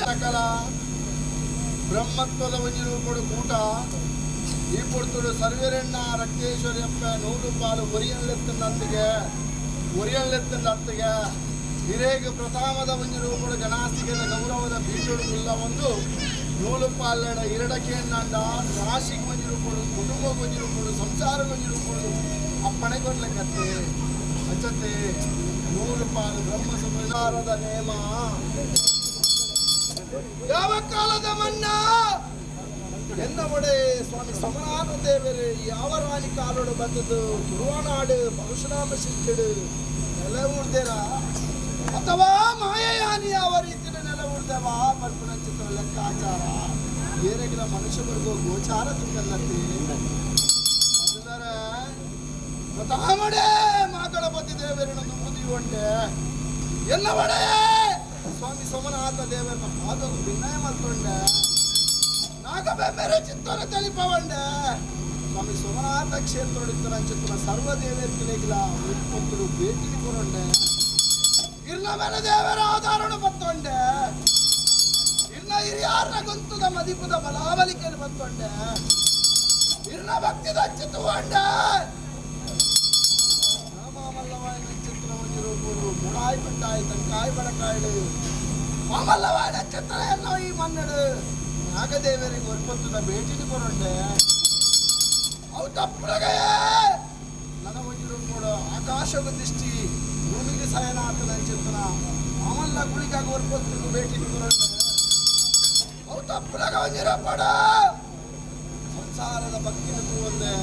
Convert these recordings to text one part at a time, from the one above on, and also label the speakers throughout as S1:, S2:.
S1: ಸಕಲ ಬ್ರಹ್ಮತ್ವದ ಒಂಜಿ ರೂಪಡು ಕೂಟ ಈ ಪೊರ್ತುಡು ಸರ್ವೇರಣ್ಣ ರಕ್ತೇಶ್ವರಿಯಪ್ಪ 100 ಪಾಲು ಒರಿಯನ್ಲೆತ್ತಂದಿಗೆ ಒರಿಯನ್ಲೆತ್ತಂದತ್ತಿಗೆ ಹಿರೇಗ ಪ್ರಥಮದ ಒಂಜಿ ರೂಪಡು ಗಣಾಸಿಗೆದ ಗೌರವದ ಬೀಜಡು ಇಲ್ಲ ಒಂದು 100 ಪಾಲಡ ಇರಡಕೇಂಡ ರಾಶಿಗೆ ಒಂಜಿ ರೂಪಡು ಕುಟುಂಬ ಒಂಜಿ ರೂಪಡು ಸಂಸಾರ ಒಂಜಿ ರೂಪಡು ಅಪ್ಪಣೆ ಕೊಡ್ಲಿಕ್ಕತ್ತೆ ಅಚ್ಚತ್ತೆ 100 ಪಾಲು ಬ್ರಹ್ಮ ಸಂಸಾರದ ನೇಮ ಯಾವ ಕಾಲದ ಮನ್ನ ಎನ್ನ ಒಡೆ ಸ್ವಾಮಿ ಸಮನಾನ ದೇವರು ಯಾವ ರಾಣಿ ಕಾಲೋಡು ಬಂದದ್ದು ತುರುವನಾಡು ಪರಶುರಾಮ ಶಿಷ್ಯಡು ನೆಲ ಉಡ್ದೇರ ಅಥವಾ ಮಾಯಯಾನಿ ಯಾವ ರೀತಿಯ ನೆಲ ಉಡ್ದೇವ ಪರ್ಪುಣ ಚಿತ್ರ ಲೆಕ್ಕಾಚಾರ ಏರೆಗಿನ ಮನುಷ್ಯರಿಗೂ ಗೋಚಾರ ತುಕಲ್ಲತ್ತೆ ಅದರ ಪ್ರಥಮಡೆ ಮಾಗಣಪತಿ ದೇವರನ್ನು ದುಂಬುದಿಯುವಂಡೆ ಎಲ್ಲ ಒಡೆ ಸ್ವಾಮಿ ಸೋಮನಾಥ ದೇವರನ್ನ ಪಾದವು ಭಿನ್ನಯ ಮಲ್ತೊಂಡೆ ನಾಗಬೆಮ್ಮೆರೆ ಚಿತ್ತನ ತಿಳಿಪವಂಡೆ ಸ್ವಾಮಿ ಸೋಮನಾಥ ಕ್ಷೇತ್ರ ಚಿತ್ತನ ಸರ್ವ ದೇವರಿಗಿಲ್ಲ ಉತ್ಪತ್ತರು ಭೇಟಿ ಕೊರೊಂಡೆ ಇರ್ನ ಮೇಲೆ ದೇವರ ಆಧಾರಣ ಬತ್ತೊಂಡೆ ಇರ್ನ ಹಿರಿಯಾರನ ಗುಂತದ ಮದಿಪುದ ಬಲಾಬಲಿಕೆಯನ್ನು ಬತ್ತೊಂಡೆ ಇರ್ನ ಭಕ್ತಿದ ಚಿತ್ತುವಂಡೆ ರಾಮಮಲ್ಲವಾಯನ ಚಿತ್ರ ಒಂಜಿರೋಗೂರು ಮುಡಾಯಿ ಪಟ್ಟಾಯಿ ತಂಕಾಯಿ ಬಡಕಾಯಿಡು ಮಾಮಲ್ಲವಾಯನ ಚಿತ್ರ ಎಲ್ಲ ಈ ಮನ್ನಡು ನಾಗದೇವರಿಗೆ ಒರ್ಪತ್ತದ ಭೇಟಿಗೆ ಕೊರೊಂಡೆ ಅವು ತಪ್ಪುಡಗಯೇ ನನ್ನ ಒಂಜಿರೋಗೂಡು ಆಕಾಶದ ದೃಷ್ಟಿ ಭೂಮಿಗೆ ಸಯನಾಥನ ಚಿತ್ರ ಮಾಮಲ್ಲ ಗುಳಿಗಾಗಿ ಒರ್ಪತ್ತಿಗೆ ಭೇಟಿಗೆ ಕೊರೊಂಡೆ ಅವು ತಪ್ಪುಡಗ ಒಂಜಿರೋಪಡ ಸಂಸಾರದ ಭಕ್ತಿನ ಒಂದೇ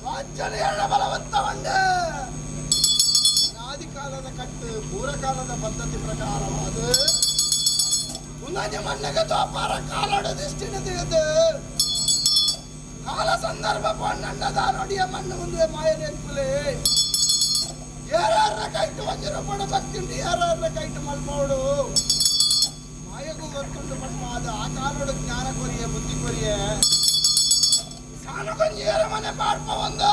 S1: ರಾಜ್ಯನ ಎಳ್ಳ ಬಲವಂತವಂಡೆ ಆದಿಕಾಲದ ಕಟ್ಟು ಪೂರ್ವಕಾಲದ ಪದ್ಧತಿ ಪ್ರಕಾರವಾದ ಉನ್ನತಿ ಮಣ್ಣಿಗೆ ತೋಪಾರ ಕಾಲಡ ದೃಷ್ಟಿನ ತಿಳಿದು ಕಾಲ ಸಂದರ್ಭ ಪಣ್ಣದ ನೊಡಿಯ ಮಣ್ಣು ಮುಂದೆ ಮಾಯನೆಂಕುಲೆ ಯಾರ ಕೈಟು ಒಂಜಿರಪಡ ಭಕ್ತಿಂಡು ಯಾರ ಕೈಟು ಮಲ್ಪೋಡು ಮಾಯಗೂ ಗೊತ್ತುಂಟು ಪಟ್ಪಾದ ಆ ಕಾಲೋಡು ಜ್ಞಾನ ಕೊರಿಯೆ ಬುದ್ಧಿ ಕೊರಿಯೆ ಸಾನುಕೊಂಜೇರ ಮನೆ ಪಾಡ್ಪ ಒಂದು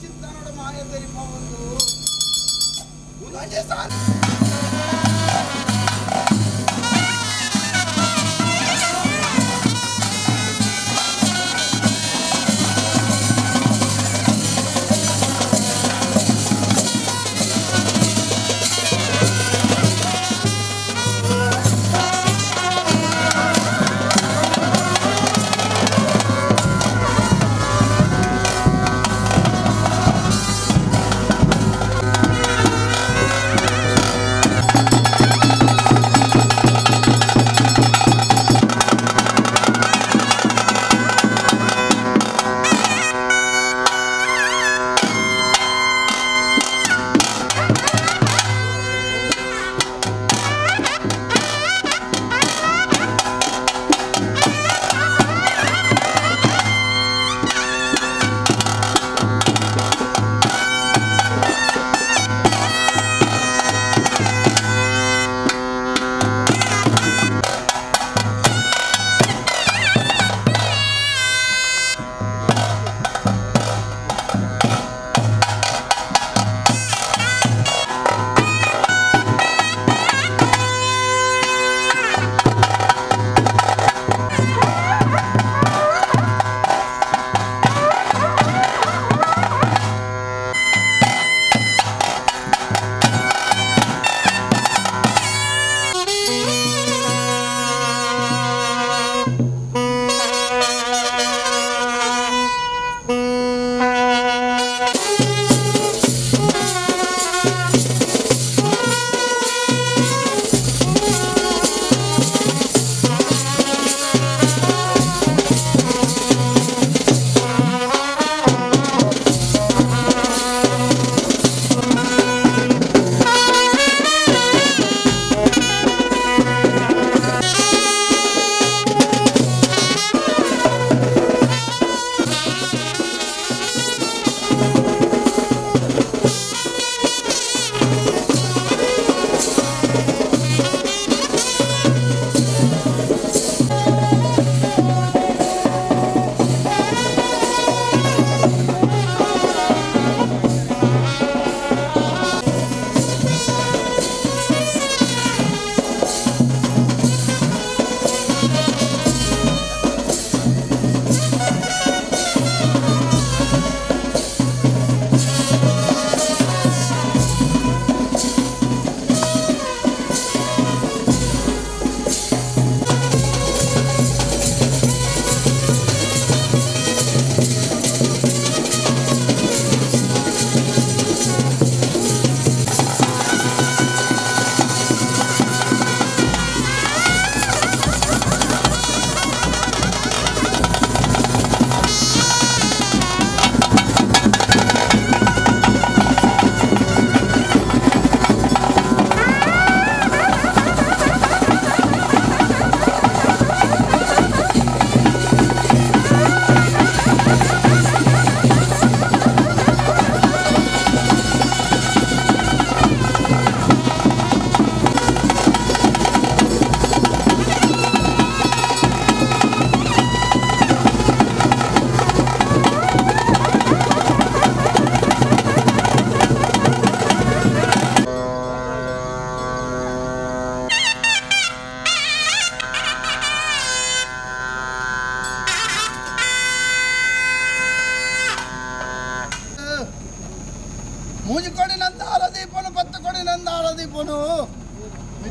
S1: ಚಿಂತನೋಡು ಮಾಯ ತೆರಿಪ ಒಂದು ಉನ್ನೊಂಜೆ ಸಾನು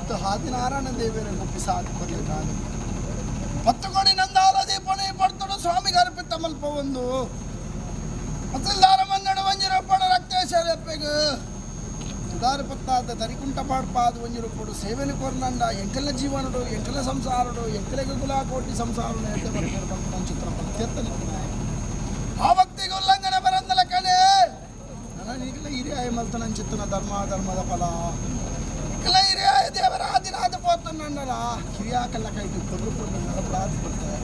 S1: ಮಿತ್ತು ಹಾದಿನಾರಾಯಣ ದೇವರ ಒಪ್ಪಿಸಾದ ಕೊರಲಿಕ್ಕಾಗ 10 ಕೋಡಿ ನಂದಾಲ ದೀಪನೆ ಪಡ್ತಡು ಸ್ವಾಮಿಗೆ ಅರ್ಪಿತ ಮಲ್ಪ ಒಂದು ಅಸಲ್ದಾರ ಮನ್ನಡ ಒಂಜಿರಪ್ಪಡ ರಕ್ತೇಶ್ವರಪ್ಪಗೆ ತುದಾರ ಪತ್ತಾದ ತರಿಕುಂಟ ಪಾಡ್ಪಾದ ಒಂಜಿರಪ್ಪಡು ಸೇವೆನ ಕೊರ್ನಂಡ ಎಂಕಲ ಜೀವನಡು ಎಂಕಲ ಸಂಸಾರಡು ಎಂಕಲೆಗೆ ಗುಲಾಕೋಟಿ ಸಂಸಾರಡು ಎಡ್ಡೆ ಬರ್ತಾರೆ ಚಿತ್ರ ಪತ್ಯತ್ತನೆ ಆ ಭಕ್ತಿಗೆ ಉಲ್ಲಂಘನೆ ಬರಂದಲ ಕಣೆ ನನ್ನ ಈಗಲೇ ಹಿರಿಯ ಮಲ್ತನ ಚಿತ್ತನ ಧರ್ಮ ಧರ್ಮದ ಫಲ ಈಗಲೇ ಹಿರಿಯ ದೇವರ ಆದಿನಾದ ಪೋತನ್ನಲ್ಲ ಕಿರಿಯಾಕಲ್ಲ ಕೈದು ಕೊಬ್ಬರು ನಡಪಡಾದ ಕೊಡ್ತಾರೆ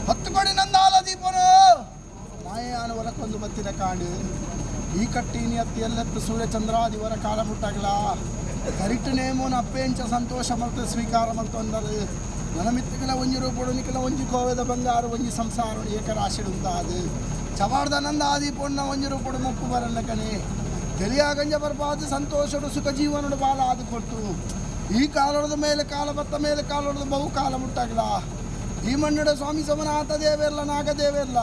S1: 10 ಕೋಡಿ ನಂದಾಲ ದೀಪನು ಮಾಯಾನ ಹೊಲಕ್ಕೊಂದು ಬತ್ತಿನ ಕಾಂಡು ಈ ಕಟ್ಟಿನಿ ಅತ್ತಿ ಎಲ್ಲತ್ತು ಸೂರ್ಯಚಂದ್ರಾದಿವರ ಕಾಲ ಮುಟ್ಟಾಗಲ ಕರಿಟು ನೇಮೋನ ಅಪ್ಪೇಂಚ ಸಂತೋಷ ಮಲ್ತ ಸ್ವೀಕಾರ ಮಲ್ತೊಂದರು ನನ್ನ ಮಿತ್ತುಗಳ ಒಂಜಿ ರೂಪಡು ನಿಕಲ ಒಂಜಿ ಕೋವೆದ ಬಂಗಾರು ಒಂಜಿ ಸಂಸಾರ ಏಕರಾಶಿಡುಂತಾದು ಚವಾರ್ದ ನಂದ ಆದಿ ಪೊಣ್ಣ ಒಂಜಿ ರೂಪಡು ಮುಪ್ಪು ಬರಲ್ಲ ಕಣೆ ತಿಳಿಯಾಗಂಜ ಬರ್ಪಾದು ಸಂತೋಷಡು ಸುಖ ಜೀವನಡು ಬಾಲ ಆದು ಕೊಟ್ಟು ಈ ಕಾಲದ ಮೇಲೆ ಕಾಲ ಬತ್ತ ಮೇಲೆ ಕಾಲೊಡದು ಬಹು ಕಾಲ ಮುಟ್ಟಾಗಲ ಈ ಮಣ್ಣಡ ಸ್ವಾಮಿ ಸಮನಾಥ ದೇವೆಲ್ಲ ನಾಗದೇವೆಲ್ಲ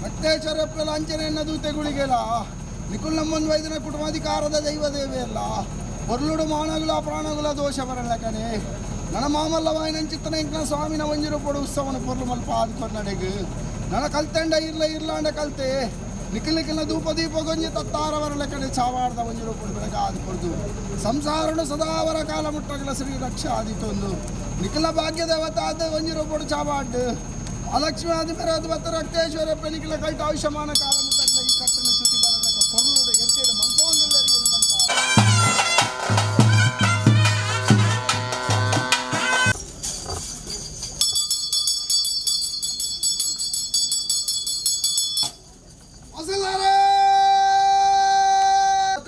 S1: ರಕ್ತೇಶ್ವರಪ್ಪೆಲ್ಲ ಅಂಚನೆಯನ್ನ ದೂತೆಗುಳಿಗೆಲ್ಲ ನಿಕುಲ್ ನಮ್ಮೊಂದು ವೈದ್ಯನ ಕುಟುಂಬಾಧಿಕಾರದ ದೈವ ದೇವೆಲ್ಲ ಹೊರ್ಲುಡು ಮಾನಗುಲ ಪ್ರಾಣಗುಲ ದೋಷ ಬರಲ್ಲ ಕಣೆ ನನ್ನ ಮಾಮಲ್ಲ ವಾಯಿನಂಚಿತ್ತನ ಇಂಕ್ನ ಸ್ವಾಮಿನ ಒಂಜಿರಪಡು ಉತ್ಸವನ ಪೊರ್ಲು ಮಲ್ಪ ಆದುಕೊನ್ನಡೆಗು ನನ್ನ ಕಲ್ತೆಂಡ ಇರ್ಲ ಇರ್ಲಾಂಡ ಕಲ್ತೆ ನಿಖಲ್ ನಿಖಲ್ನ ಧೂಪ ದೀಪ ಗೊಂಜಿ ತತ್ತಾರ ಬರಲ್ಲ ಕಣೆ ಚಾವಾಡ್ದ ಒಂಜಿರಪಡು ಬೆಳಗ ಆದುಕೊಡ್ದು ಸಂಸಾರನು ಸದಾವರ ಕಾಲ ಮುಟ್ಟಗಲ ಶ್ರೀ ರಕ್ಷಾ ಆದಿತೊಂದು ನಿಖಲ ಭಾಗ್ಯ ದೇವತಾದ ಒಂಜಿರಪಡು ಚಾವಾಡ್ ಅಲಕ್ಷ್ಮಿ ಆದಿ ಮೇರಾದ ಬತ್ತ ರಕ್ತೇಶ್ವರ ನಿಖಲ ಕೈಟ ಆಯುಷ್ಯಮಾನ ಕಾಲ ಮುಟ್ಟಗಲ ಈ ಕಟ್ಟನ ಚ್ಯುತಿ ಬರಲಕ ಪೊರ್ಲುಡು ಎತ್ತೇಡು ಮಲ್ಪೊಂದುಲ್ಲರಿಗೆ ಪನ್ಪ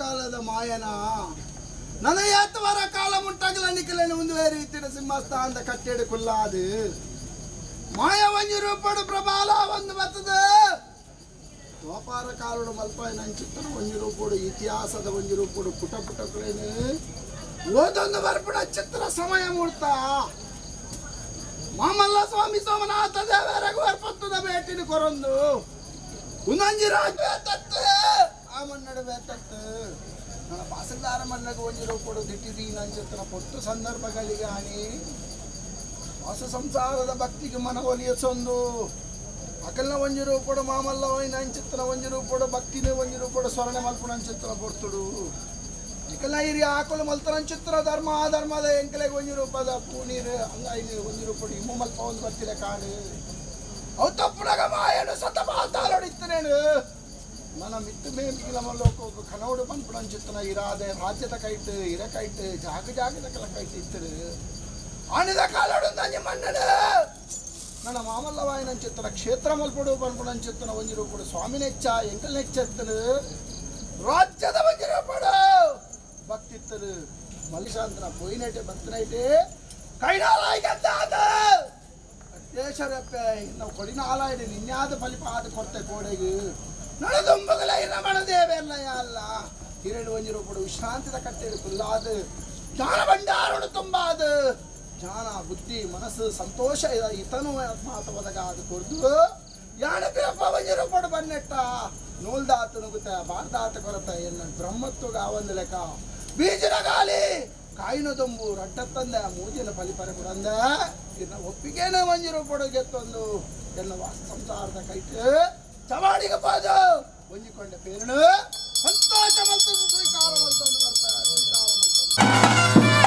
S1: ಕಾಲದ ಮಾಯನ ನನ್ನ ಯಾತವರ ಕಾಲ ಮುಟ್ಟಾಗಲ ನಿಖಲೇನು ಮುಂದುವರಿಯುತ್ತಿನ ಸಿಂಹಸ್ಥಾನದ ಕಟ್ಟೆಡು ಕುಲ್ಲಾದು ಮಾಯ ಒಂಜಿ ರೂಪಡು ಪ್ರಬಾಲ ಒಂದು ಬರ್ತದೆ ದ್ವಾಪಾರ ಕಾಲಡು ಮಲ್ಪಾಯಿನ ಅಂಚಿತ್ತನ ಒಂಜಿ ರೂಪಡು ಇತಿಹಾಸದ ಒಂಜಿ ರೂಪಡು ಪುಟ ಪುಟಗಳೇನು ಓದೊಂದು ಬರ್ಪುಡ ಚಿತ್ರ ಸಮಯ ಮೂರ್ತ ಮಾಮಲ್ಲ ಸ್ವಾಮಿ ಸೋಮನಾಥ ದೇವರ ಬರ್ಪತ್ತದ ಭೇಟಿನ ಕೊರೊಂದು ಉನ್ನಂಜಿ ರಾಜ ತತ್ತು ಆ ಮನ್ನಡು ತತ್ತು ನನ್ನ ಬಾಸಲ್ದಾರ ಮನ್ನಗ ಒಂಜಿ ರೂಪಡು ದಿಟ್ಟಿದೀನ ಅಂಚಿತ್ತನ ಪೊಟ್ಟು ಸಂದರ್ಭಗಳಿಗೆ ಆಣಿ ಹೊಸ ಸಂಸಾರದ ಭಕ್ತಿಗೆ ಮನವೊಲಿಯಸೊಂದು ಅಕಲ್ನ ಒಂಜಿ ರೂಪಡು ಮಾಮಲ್ಲ ಹೋಯ್ನ ಅಂಚಿತ್ತನ ಒಂಜಿ ರೂಪಡು ಭಕ್ತಿನ ಒಂಜಿ ರೂಪಡು ಸ್ವರ್ಣ ಮಲ್ಪುಣ ಅಂಚಿತ್ತನ ಪೊರ್ತುಡು ನಿಕಲ ಹಿರಿಯ ಆಕಲು ಮಲ್ತನ ಅಂಚಿತ್ತನ ಧರ್ಮ ಆ ಧರ್ಮದ ಎಂಕಲೆಗೆ ಒಂಜಿ ರೂಪದ ಪೂನೀರು ಹಂಗಾಗಿ ಒಂಜಿ ರೂಪಡು ಇಮ್ಮು ಮಲ್ಪ ಒಂದು ಬರ್ತಿರ ಕಾಡು ಅವು ತಪ್ಪುನಗ ಮಾಯನು ಸತಪಾತಾಲೊಡಿತ್ತನೇನು ನನ್ನ ಮಿತ್ತು ಮೇಮಿಗಿಲ ಮಲ್ಲೋಕ ಕನೋಡು ಪನ್ಪುಣ ಅಂಚಿತ್ತನ ಇರಾದೆ ರಾಜ್ಯದ ಕೈಟು ಇರ ಕೈಟು ಜಾಗ ಜಾಗದ ಕಲ ಕೈಟು ಇತ್ತರು ಆಣಿದ ಕಾಲಡು ನಂಜಿ ಮನ್ನಡು ನನ್ನ ಮಾಮಲ್ಲವಾಯಿನ ಚಿತ್ತನ ಕ್ಷೇತ್ರ ಮಲ್ಪಡು ಪನ್ಪುಣ ಚಿತ್ತನ ಒಂಜಿ ರೂಪಡು ಸ್ವಾಮಿ ನೆಚ್ಚ ಎಂಕಲ್ ನೆಚ್ಚೆತ್ತನು ರಾಜ್ಯದ ಒಂಜಿ ರೂಪಡು ಭಕ್ತಿತ್ತರು ಮಲ್ಲಿಶಾಂತನ ಪೋಯಿನೈಟೆ ಭಕ್ತನೈಟೆ ಕೈನಾಲಾಯ್ಗದ್ದಾದ ರಕ್ತೇಶ್ವರಪ್ಪೆ ಇನ್ನು ಕೊಡಿನ ಆಲಾಯ್ಡು ನಿನ್ಯಾದ ಫಲಿಪಾದ ಕೊರ್ತೆ ಕೋಡೆಗು ನಡದುಂಬಗಲ ಇರ ದೇವೆಲ್ಲ ಅಲ್ಲ ಹಿರಡು ಒಂಜಿ ರೂಪಡು ವಿಶ್ರಾಂತಿದ ಕಟ್ಟೆಡು ಕುಲ್ಲಾದು ಜ್ಞಾನ ಭಂಡಾರಡು ತುಂಬಾದು ಜ್ಞಾನ ಬುದ್ಧಿ ಮನಸ್ಸು ಸಂತೋಷ ಇತನು ಮಾತವದಗಾದ ಕೊಡ್ದು ಯಾಣ ಪಿರಪ್ಪ ಒಂಜಿ ರೂಪಡು ಬನ್ನೆಟ್ಟ ನೂಲ್ದಾತು ನುಗುತ್ತ ಬಾರ್ದಾತ ಕೊರತ ಎನ್ನ ಬ್ರಹ್ಮತ್ವಗ ಒಂದು ಲೆಕ್ಕ ಬೀಜದ ಗಾಲಿ ಕಾಯಿನ ದೊಂಬು ರಡ್ಡತ್ತಂದೆ ಮೂಜಿನ ಫಲಿಪರ ಕೊಡಂದ ಇನ್ನ ಒಪ್ಪಿಗೆನ ಒಂಜಿ ರೂಪಡು ಗೆತ್ತೊಂದು ಎಲ್ಲ ವಾಸ ಸಂಸಾರದ ಕೈಟು ಚವಾಡಿಗೆ ಪಾದ ಒಂಜಿಕೊಂಡ ಪೇರಣ ಸಂತೋಷ ಮಲ್ತಂದು ಸ್ವೀಕಾರ ಮಲ್ತಂದು ಬರ್ಪ ಸ್ವೀಕಾರ ಮಲ್ತಂದು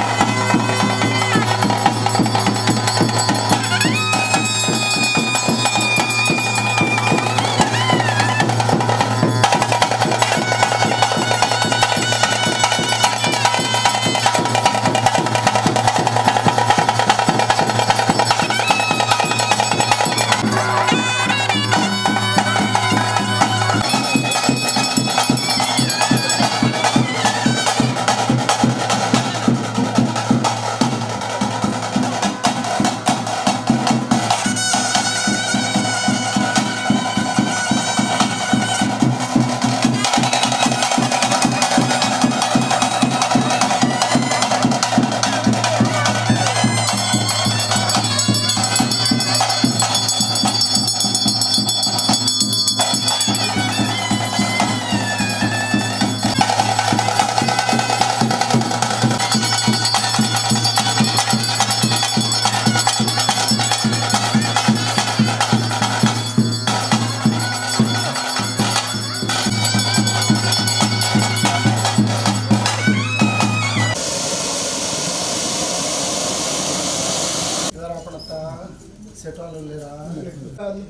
S1: ಶೆಟ್ವಾಲುಲ್ಲೇರಾ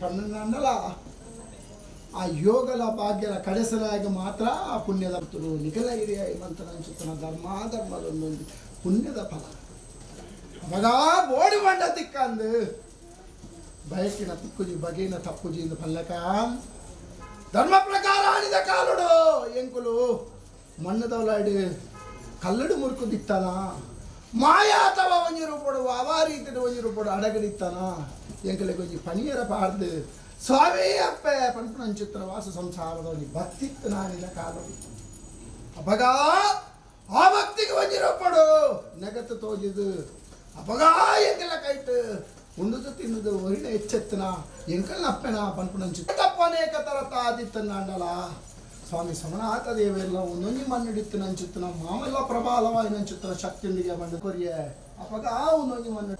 S1: ಪನ್ನಂಡಲ ಆ ಯೋಗಲ ಭಾಗ್ಯದ ಕಡೆಸನಾಗ ಮಾತ್ರ ಆ ಪುಣ್ಯದ ನಿಖಲ ಹಿರಿಯ ಮಂತ್ರನ ಧರ್ಮಾಧರ್ಮದೊಂದೊಂದು ಪುಣ್ಯದ ಫಲ ಅವಾಗ ಬೋಡಿ ಬಂಡ ತಿಕ್ಕಂದು ಬಯಕಿನ ತಿಕ್ಕುಜಿ ಬಗೆನ ತಪ್ಪುಜಿ ಎಂದು ಪಲ್ಲಕ ಧರ್ಮ ಪ್ರಕಾರ ಆಡಿದ ಕಾಲುಡು ಎಂಕುಲು ಮಣ್ಣದವಲಾಡಿ ಕಲ್ಲಡು ಮುರುಕುದಿತ್ತಾನ ಮಾಯಾ ಅಥವಾ ಒಂಜಿ ರೂಪಡು ಅವಾ ರೀತಿಡು ಒಂಜಿ ರೂಪಡು ಅಡಗಡಿತ್ತಾನ ಎಂಕಲಿಗೆ ಒಂಜಿ ಪನಿಯರ ಪಾಡ್ದು ಸ್ವಾಮಿ ಅಪ್ಪೆ ಪನ್ಪುನಂಚಿತ್ರ ವಾಸ ಸಂಸಾರದ ಒಂಜಿ ಭಕ್ತಿತ್ತು ನಾನಿದ ಕಾಲುಡು ಅಪಗ ಆ ಭಕ್ತಿಗೆ ಒಂಜಿ ರೂಪಡು ನೆಗತ್ತು ತೋಜಿದು ಅಪಗ ಎಂಕೆಲ್ಲ ಕೈಟು ಉಂಡುದು ತಿನ್ನುದು ಒರಿನ ಎಚ್ಚೆತ್ತನ ಎಂಕಲ್ನ ಅಪ್ಪೆನ ಪನ್ಪುನಂಚಿ ತಪ್ಪು ಅನೇಕ ತರ ತಾದಿತ್ತನ್ನಾಂಡಲ ಸ್ವಾಮಿ ಸಮನಾಥ ದೇವೆಲ್ಲ ಒಂದೊಂಜಿ ಮಣ್ಣಿಡಿತ್ತು ನಂಚುತ್ತನ ಮಾಮೆಲ್ಲ ಪ್ರಬಲವಾಗಿ ನಂಚುತ್ತನ ಶಕ್ತಿಯೊಂದಿಗೆ ಬಂದು ಕೊರಿಯೆ ಅಪಗ ಒಂದೊಂಜಿ ಮಣ್ಣು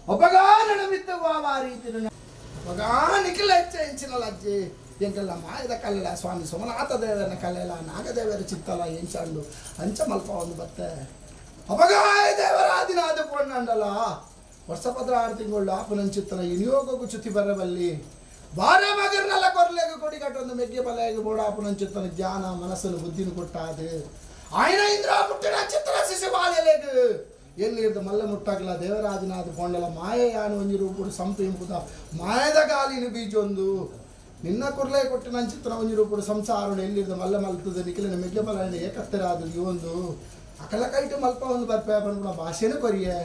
S1: ಅಪಗ ನಡಮಿತ್ತು ವಾ ರೀತಿ ಅಪಗ ನಿಖಿಲ ಹೆಚ್ಚ ಹೆಂಚಿನ ಲಜ್ಜೆ ಎಂಕೆಲ್ಲ ಮಾಯದ ಕಲ್ಲೆಲ್ಲ ಸ್ವಾಮಿ ಸೋಮನಾಥ ದೇವರನ್ನ ಕಲ್ಲೆಲ್ಲ ನಾಗದೇವರ ಚಿತ್ತಲ ಎಂಚಾಂಡು ಅಂಚ ಮಲ್ಪ ಒಂದು ಬತ್ತೆ ಅಪಗ ದೇವರ ದಿನ ಅದು ಪೊಣ್ಣಂಡಲ ವರ್ಷಪದ್ರ ಆರು ತಿಂಗಳು ಆಪನಂಚಿತ್ತನ ವಿನಿಯೋಗಕ್ಕೂ ಚ್ಯುತಿ ಬರಬಲ್ಲಿ ಬಾರೆ ಮಗರ್ನೆಲ್ಲ ಕೊರ್ಲೆಗೆ ಕೊಡಿ ಕಟ್ಟೊಂದು ಮೆಗ್ಗೆ ಬಲೆಗೆ ಬೋಡಾಪನಂಚಿತ್ತನ ಜ್ಞಾನ ಮನಸ್ಸನ್ನು ಬುದ್ಧಿನ ಕೊಟ್ಟಾದು ಆಯ್ನ ಇಂದ್ರ ಮುಟ್ಟಿನ ಚಿತ್ರ ಶಿಶು ಬಾಲ್ಯಲೇಗು ಎಲ್ಲಿರ್ದ ಮಲ್ಲ ಮುಟ್ಟಾಗಲ ದೇವರಾಜನಾದ ಪೊಂಡಲ ಮಾಯೆಯಾನು ಒಂಜಿ ರೂಪುಡು ಸಂಪು ಇಂಪುದ ಮಾಯದ ಗಾಲಿನ ಬೀಜೊಂದು ನಿನ್ನ ಕುರ್ಲೆ ಕೊಟ್ಟಿನ ಅಂಚಿತ್ರ ಒಂಜಿ ರೂಪುಡು ಸಂಸಾರ ಎಲ್ಲಿರ್ದ ಮಲ್ಲ ಮಲ್ತದ ನಿಖಿಲಿನ ಮೆಗ್ಗೆ ಬಲ ಏಕತ್ತರಾದ ಇವೊಂದು ಅಕಲ ಕೈಟು ಮಲ್ಪ ಒಂದು ಬರ್ಪೆ ಪನ್ಪುನ ಭಾಷೆನೂ ಕೊರಿಯೆ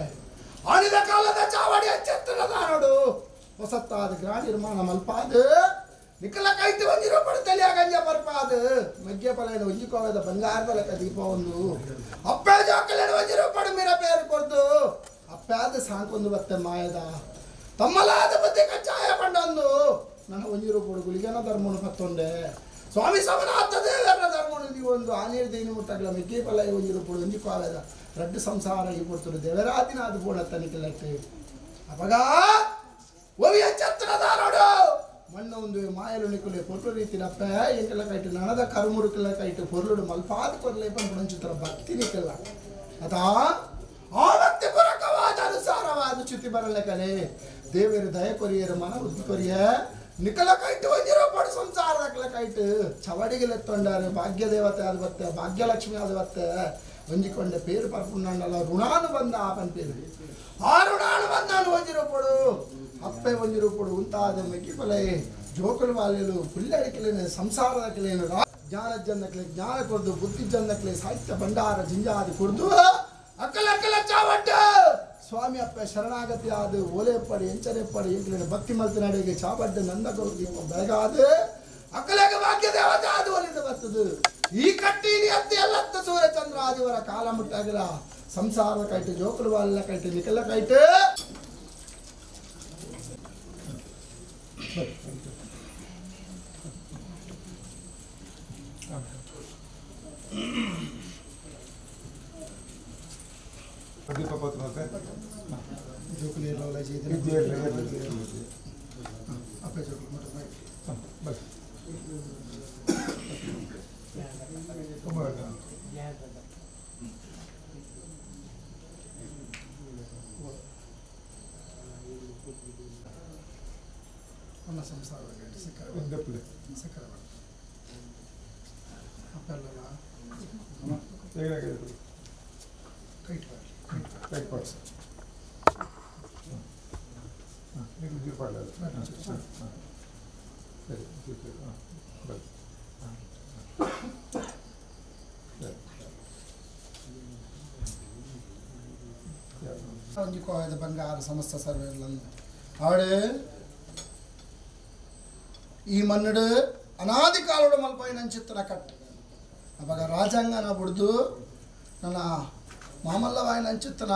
S1: ಆನಿದ ಕಾಲದ ಚಾವಡಿ ಅಚ್ಚತ್ತನದಾನೋಡು ಹೊಸತ್ತಾದ ಗ್ರಹ ನಿರ್ಮಾಣ ಮಲ್ಪಾದು ನಿಖಲ ಕೈಟು ಒಂಜಿ ರೂಪುಡು ತಲಿಯ ಗಂಜ ಬರ್ಪಾದು ಮೆಗ್ಗೆ ಪಲೈನ ಒಂಜಿ ಕೋವೆದ ಬಂಗಾರದ ಲೆಕ್ಕ ದೀಪ ಒಂದು ಅಪ್ಪೆ ಜೋಕಲೆನ ಒಂಜಿ ರೂಪಡು ಮೀರ ಪೇರು ಕೊರ್ದು ಅಪ್ಪಾದ ಸಾಂಕೊಂದು ಬತ್ತೆ ಮಾಯದ ತಮ್ಮಲಾದ ಬುದ್ಧಿ ಕಚ್ಚಾಯ ಪಂಡೊಂದು ನನ್ನ ಒಂಜಿ ರೂಪುಡು ಗುಳಿಗನ ಧರ್ಮನು ಪತ್ತೊಂಡೆ ಸ್ವಾಮಿ ಸಮನಾಥ ದೇವರ ಧರ್ಮನು ಒಂದು ಆನೇರು ದೇನು ಮುಟ್ಟಗಲ ಮೆಗ್ಗೆ ಪಲೈ ಒಂಜಿ ರೂಪುಡು ಒಂಜಿ ಕೋವೆದ ರಡ್ಡು ಸಂಸಾರ ಈ ಪೊರ್ತುಡು ದೇವರಾದಿನಾದ ಬೋಡ ತನಿಖೆಲಟ್ಟು ಅಪಗ ಒವಿಯ ಛತ್ರದಾರೋಡು ಮಣ್ಣು ಒಂದು ಮಾಯಲು ನಿಕ್ಕುಲೆ ಪೊರ್ಲು ರೀತಿಲಪ್ಪ ಎಂಕೆಲ್ಲ ಕೈಟು ನನದ ಕರುಮುರುಕೆಲ್ಲ ಕೈಟು ಪೊರ್ಲುಡು ಮಲ್ಪಾದ ಕೊರ್ಲೆ ಪಂಪುಣಂಚಿತ್ರ ಭಕ್ತಿ ನಿಕ್ಕೆಲ್ಲ ಅದಾ ಆ ಭಕ್ತಿ ಪೂರಕವಾದ ಅನುಸಾರವಾದ ಚ್ಯುತಿ ಬರಲೆಕನೆ ದೇವರು ದಯ ಕೊರಿಯರು ಮನ ಬುದ್ಧಿ ಕೊರಿಯ ನಿಕಲ ಕೈಟು ಒಂಜಿರೋ ಪಡು ಸಂಸಾರದಕ್ಲ ಕೈಟು ಚವಡಿಗೆಲೆತ್ತೊಂಡಾರು ಭಾಗ್ಯದೇವತೆ ಅದು ಬತ್ತೆ ಭಾಗ್ಯಲಕ್ಷ್ಮಿ ಅದು ಬತ್ತೆ ಒಂಜಿಕೊಂಡೆ ಪೇರು ಪರ್ಪುಂಡಲ್ಲ ಋಣಾನುಬಂಧ ಆಪನ್ ಪೇರು ಆ ಋಣಾನುಬಂಧನು ಒಂಜಿರೋ ಪಡು ಅಪ್ಪೆ ಒಂಜಿರೋ ಪಡು ಉಂತಾದ ಮೆಕ್ಕಿಪಲೆ ಜೋಕುಲು ಬಾಲ್ಯಲು ಪುಲ್ಲಡಿಕಲೇನು ಸಂಸಾರದಕ್ಲೇನು ಜ್ಞಾನ ಜಂದಕ್ಲೆ ಜ್ಞಾನ ಕೊರ್ದು ಬುದ್ಧಿ ಜಂದಕ್ಲೆ ಸಾಹಿತ್ಯ ಭಂಡಾರ ಜಿಂಜಾದಿ ಕೊರ್ದು ಅಕ್ಕಲ ಅಕ್ಕಲ ಚಾವಟ್ಟು ಸ್ವಾಮಿ ಅಪ್ಪ ಶರಣಾಗತಿ ಆದ ಓಲೆಪ್ಪಡಿ ಎಂಚನೆಪ್ಪಡಿ ಎಂಕಲಿನ ಭಕ್ತಿ ಮಲ್ತಿನಡೆಗೆ ಚಾಬಡ್ಡ ನಂದ ಬೆಳಗಾದ ಅಕ್ಕಲಾಗ ಭಾಗ್ಯ ದೇವತೆ ಅದು ಒಲಿದ ಬರ್ತದೆ ಈ ಕಟ್ಟಿನಿ ಅತ್ತಿ ಎಲ್ಲತ್ತ ಸೂರ್ಯಚಂದ್ರ ಆದಿವರ ಕಾಲ ಮುಟ್ಟಾಗಿಲ್ಲ ಸಂಸಾರದ ಕೈಟು ಜೋಕುಲು ಬಾಲ ಕೈಟು ನಿಕಲ ಕೈಟು ಬಂಗಾರ ಸಮಸ್ತ ಸರ್ವೇರ್ಲಂದು ಆವಡೆ ಈ ಮನ್ನಡು ಅನಾದಿ ಕಾಲೋಡು ಮಲ್ಪೈನ ಕಟ್ಟು ಅವಾಗ ರಾಜಾಂಗನ ಬುಡ್ದು ನನ್ನ ಮಾಮಲ್ಲವಾಯಿನ ಅಂಚಿತ್ತನ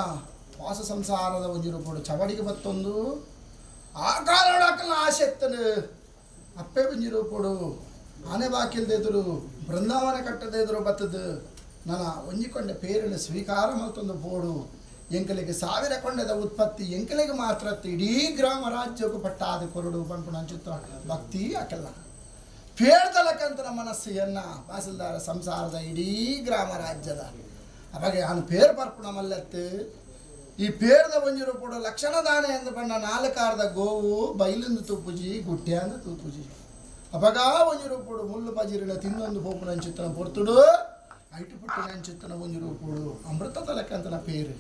S1: ವಾಸ ಸಂಸಾರದ ಒಂಜಿ ರೂಪಡು ಚವಡಿಗೆ ಬತ್ತೊಂದು ಆ ಕಾಲೋಡು ಅಕ್ಕನ ಆಸೆ ಎತ್ತನು ಅಪ್ಪೆ ಒಂಜಿ ರೂಪಡು ಆನೆ ಬಾಕಿಲ್ದೆದುರು ಬೃಂದಾವನ ಕಟ್ಟದೆದುರು ಬತ್ತದು ನನ್ನ ಒಂಜಿಕೊಂಡ ಪೇರನ್ನು ಸ್ವೀಕಾರ ಮಲ್ತೊಂದು ಪೋಡು ಎಂಕಲಿಗೆ ಸಾವಿರ ಕೊಂಡದ ಉತ್ಪತ್ತಿ ಎಂಕಲಿಗೆ ಮಾತ್ರ ಇಡೀ ಗ್ರಾಮ ರಾಜ್ಯಕ್ಕೂ ಪಟ್ಟಾದ ಕೊರಡು ಪಂಪುಣ ಅಂಚುತ್ತ ಭಕ್ತಿ ಅಕಲ್ಲ ಪೇರ್ದಲಕ್ಕಂತರ ಮನಸ್ಸು ಎನ್ನ ವಾಸಲ್ದಾರ ಸಂಸಾರದ ಇಡೀ ಗ್ರಾಮ ರಾಜ್ಯದ ಅವಾಗ ನಾನು ಪೇರು ಪರ್ಪುಣ ಮಲ್ಲತ್ತು ಈ ಪೇರ್ದ ಒಂಜಿ ರೂಪುಡು ಲಕ್ಷಣದಾನೆ ಎಂದು ಬಣ್ಣ ನಾಲ್ಕಾರ್ದ ಗೋವು ಬೈಲಿಂದು ತೂಪುಜಿ ಗುಡ್ಡ್ಯಾಂದು ತೂಪುಜಿ ಅಪಗ ಒಂಜಿ ರೂಪುಡು ಮುಳ್ಳು ಪಜಿರಿನ ತಿನ್ನೊಂದು ಪೋಪುನಂಚಿತ್ತನ ಪೊರ್ತುಡು ಐಟು ಪುಟ್ಟಿನಂಚಿತ್ತನ ಒಂಜಿ ರೂಪುಡು ಅಮೃತದ ಲೆಕ್ಕಂತನ ಪೇರು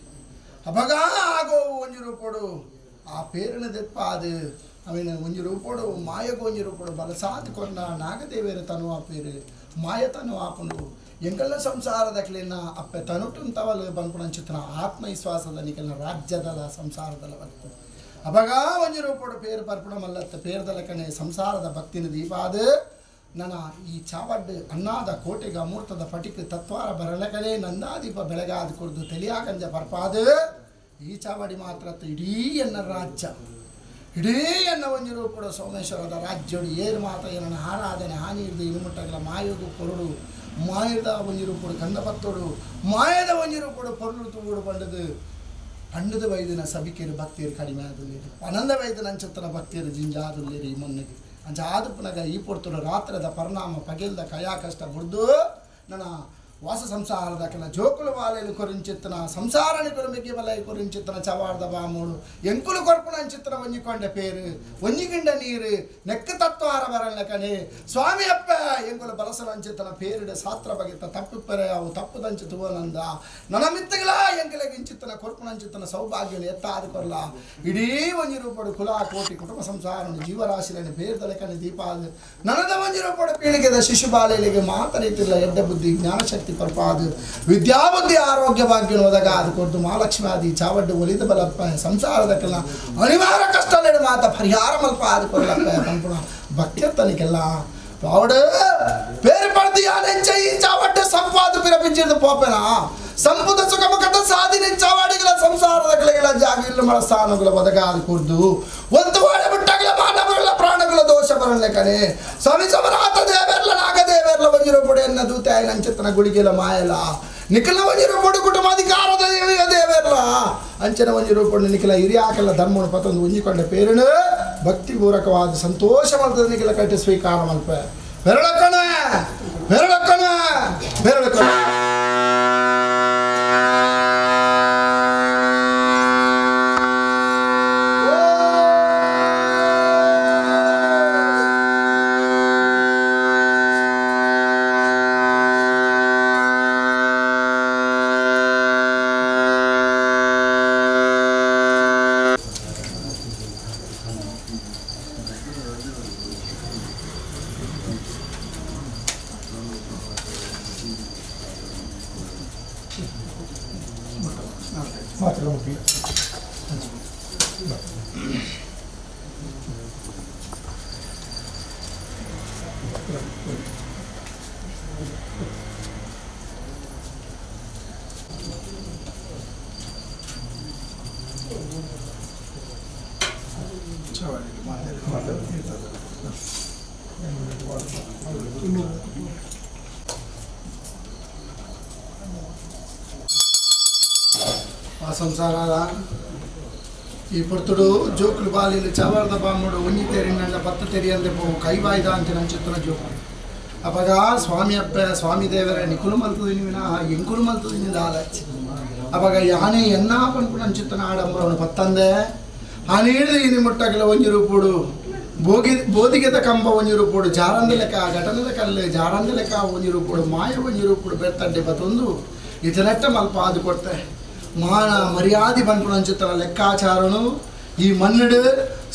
S1: ಅಪಗ ಆ ಗೋವು ಒಂಜಿ ರೂಪುಡು ಆ ಪೇರಿನ ದೆಪ್ಪಾದು ಅವಿನ ಒಂಜಿ ರೂಪುಡು ಮಾಯಗ ಒಂಜಿ ರೂಪುಡು ಬಲಸಾತ್ ಕೊರ್ನ ನಾಗದೇವೇರ ತನು ಆ ಪೇರು ಮಾಯ ತನು ಆಪುಂಡು ಎಂಕಲ್ನ ಸಂಸಾರದಕ್ಲಿನ ಅಪ್ಪೆ ತನುಟುಂತವಲು ಬನ್ಪುಣಂಚಿತ್ತನ ಆತ್ಮವಿಶ್ವಾಸದ ನಿಕಲ್ನ ರಾಜ್ಯದಲ ಸಂಸಾರದಲ ಬತ್ತು ಅಪಗ ಒಂಜಿ ರೂಪುಡು ಪೇರು ಪರ್ಪುಣ ಮಲ್ಲತ್ತ ಪೇರ್ದಲಕನೆ ಸಂಸಾರದ ಭಕ್ತಿನ ದೀಪಾದು ನನ್ನ ಈ ಚಾವಡ್ಡು ಅನ್ನಾದ ಕೋಟೆಗ ಅಮೂರ್ತದ ಪಟಿಕ್ ತತ್ವಾರ ಬರಲಕನೆ ನಂದಾದೀಪ ಬೆಳಗಾದ ಕುರ್ದು ತೆಲಿಯಾಕಂಜ ಪರ್ಪಾದು ಈ ಚಾವಡಿ ಮಾತ್ರ ಇಡೀ ಎನ್ನ ರಾಜ್ಯ ಇಡೀ ಎನ್ನ ಒಂಜಿ ರೂಪುಡು ಸೋಮೇಶ್ವರದ ರಾಜ್ಯಡು ಏರು ಮಾತ ಏನನ್ನ ಆರಾಧನೆ ಹಾನಿ ಹಿಡಿದು ಇನುಮುಟ್ಟಗಲ ಮಾಯೋಗು ಕೊರಡು ಮಾಯದ ಒಂಜಿ ರೂಪುಡು ಕಂದಪತ್ತೋಡು ಮಾಯದ ಒಂಜಿ ರೂಪುಡು ಪೊರುಳು ತೂಗುಡು ಪಂಡದು ಪಂಡದ ವೈದ್ಯನ ಸಭಿಕೆಯರು ಭಕ್ತಿಯರು ಕಡಿಮೆ ಆದುಲ್ಲೇರು ಪನಂದ ವೈದ್ಯನ ಅಂಚತ್ತನ ಭಕ್ತಿಯರು ಜಿಂಜಾದುಲ್ಲೇರು ಈ ಮೊನ್ನೆಗೆ ಅಂಚ ಆದುಪುನಗ ಈ ಪೊರ್ತುಡು ರಾತ್ರದ ಪರಿಣಾಮ ಪಗೆಲ್ದ ಕಯಾ ಕಷ್ಟ ಬುಡ್ದು ನನ್ನ ವಾಸ ಸಂಸಾರದ ಕೆಲ ಜೋಕುಲು ಬಾಲೆಲು ಕೊರಿಂಚಿತ್ತನ ಸಂಸಾರని ಕೊರಮಿಗೆ ಬಲ ಕೊರಿಂಚಿತ್ತನ ಚವಾರ್ದ ಬಾಮೂಡು ಎಂಕುಲು ಕೊರ್ಪುಣ ಅಂಚಿತ್ತನ ಒಂಜಿಕೊಂಡೆ ಪೇರು ಒಂಜಿಗಿಂಡ ನೀರು ನೆಕ್ಕ ತತ್ವಾರ ಬರಲ್ಲ ಕಣೆ ಸ್ವಾಮಿ ಅಪ್ಪ ಎಂಕುಲು ಬಲಸನ ಅಂಚಿತ್ತನ ಪೇರಿಡ ಸಾತ್ರ ಬಗೆತ್ತ ತಪ್ಪು ಪೆರೆ ಅವು ತಪ್ಪುದಂಚು ತುವನಂದ ನನ್ನ ಮಿತ್ತಗಳ ಎಂಕುಲಗೆ ಇಂಚಿತ್ತನ ಕೊರ್ಪುಣ ಅಂಚಿತ್ತನ ಸೌಭಾಗ್ಯನು ಎತ್ತಾದ ಕೊರ್ಲ ಇಡೀ ಒಂಜಿ ರೂಪಡು ಕುಲ ಕೋಟಿ ಕುಟುಂಬ ಸಂಸಾರನು ಜೀವರಾಶಿలని ಪೇರ್ದಲೆಕನೆ ದೀಪಾದ ನನದ ಒಂಜಿ ರೂಪಡು ಪೀಳಿಗೆದ ಶಿಶುಬಾಲೆಲಿಗೆ ಮಾತನೈತಿಲ್ಲ ಎಡ್ಡ ಬುದ್ಧಿ ಜ್ಞಾನಶಕ್ತಿ ಪರ್ಪಾದು ವಿದ್ಯಾಬುದ್ಧಿ ಆರೋಗ್ಯ ಭಾಗ್ಯ ಒದಗಾದು ಕೊಡ್ದು ಮಹಾಲಕ್ಷ್ಮಾದಿ ಚಾವಡ್ಡು ಒಲಿದ ಬಲಪ್ಪ ಸಂಸಾರದ ಕೆಲ ಅನಿವಾರ್ಯ ಕಷ್ಟಲೇಡು ಮಾತ ಪರಿಹಾರ ಮಲ್ಪ ಆದು ಕೊಡ್ಲಪ್ಪ ಪಂಪುಣ ಭಕ್ತಿಯತ್ತನಿಕೆಲ್ಲ ಪಾವಡು పేరు పడితే ఈ చావడ్డు సంపాదు పిరపించేది పోపెనా సంపుద సుఖముఖత సాధించవాడిగల సంసాರದ ಕಲೆಗಳ ಜಾಗಿಲ್ಲ ಮಳಸ್ಥಾನಗಳ ಒದಗಾದು ಕುರ್ದು ಒಂದು ವಾಡ ಬಿಟ್ಟಗಲ ಮಾನವಗಳ ಪ್ರಾಣಗಳ ದೋಷ ಬರಲೇಕನೆ ಸ್ವಾಮಿ ಸಮರಾತ ದೇವೆರ್ಲ ನಾಗದೇವೆರ್ಲ ಒಂಜಿರೋ ಎನ್ನ ದೂತೆ ಅಂಚತನ ಗುಳಿಗೆಲ ಮಾಯಲ ನಿಖಲ ಒಂಜಿರೋ ಪೊಡು ಕುಟುಂಬಾಧಿಕಾರದ ದೇವೆರ್ಲ ಅಂಚನ ಒಂಜಿರೋ ಪೊಡು ನಿಖಲ ಹಿರಿಯಾಕಲ್ಲ ಧರ್ಮನು ಪತೊಂದು ಒಂಜಿಕೊಂಡ ಪೇರನು ಭಕ್ತಿಪೂರ್ವಕವಾದ ಸಂತೋಷ ಮಲ್ತದ ನಿಖಲ ಕಟ್ಟಿ ಸ್ವೀಕಾರ ಮಲ್ಪ ಬೆರಳಕ್ಕಣ ಬೆರಳಕ್ಕಣ ಬೆರಳಕ್ಕಣ ಸಂಸಾರ ಈ ಪೊರ್ತುಡು ಜೋಕುಲು ಬಾಲಿಲು ಚವರ್ದ ಬಾಮುಡು ಒಂಜಿ ತೆರಿನಂಡ ಪತ್ತು ತೆರಿಯಂದೆ ಪೋ ಕೈಬಾಯ್ದ ಅಂತ ನಂಚಿತ್ತನ ಜೋಕು ಅಪಗ ಸ್ವಾಮಿ ಅಪ್ಪ ಸ್ವಾಮಿ ದೇವರ ನಿಕುಲು ಮಲ್ತದಿನಿ ವಿನಃ ಎಂಕುಲು ಮಲ್ತದಿನಿ ದಾಲಚ್ಚಿ ಅಪಗ ಯಾನೆ ಎನ್ನ ಪನ್ಪುನ ಅಂಚಿತ್ತನ ಆಡಂಬರವನು ಪತ್ತಂದೆ ಆನೇಳು ಇನಿ ಮುಟ್ಟಗಲ ಒಂಜಿ ರೂಪುಡು ಬೋಗಿ ಬೋಧಿಗೆದ ಕಂಬ ಒಂಜಿ ರೂಪುಡು ಜಾರಂದ ಲೆಕ್ಕ ಘಟನದ ಕಲ್ಲು ಜಾರಂದ ಲೆಕ್ಕ ಒಂಜಿ ರೂಪುಡು ಮಾಯ ಒಂಜಿ ರೂಪುಡು ಬೆತ್ತಡ್ಡೆ ಬತ್ತೊಂದು ಇತನೆಟ್ಟ ಮಲ್ಪ ಅದು ಕೊಡ್ತೆ ಮಾನ ಮರ್ಯಾದೆ ಪನ್ಪುನಂಚಿತ್ತನ ಲೆಕ್ಕಾಚಾರನು ಈ ಮಣ್ಣಡು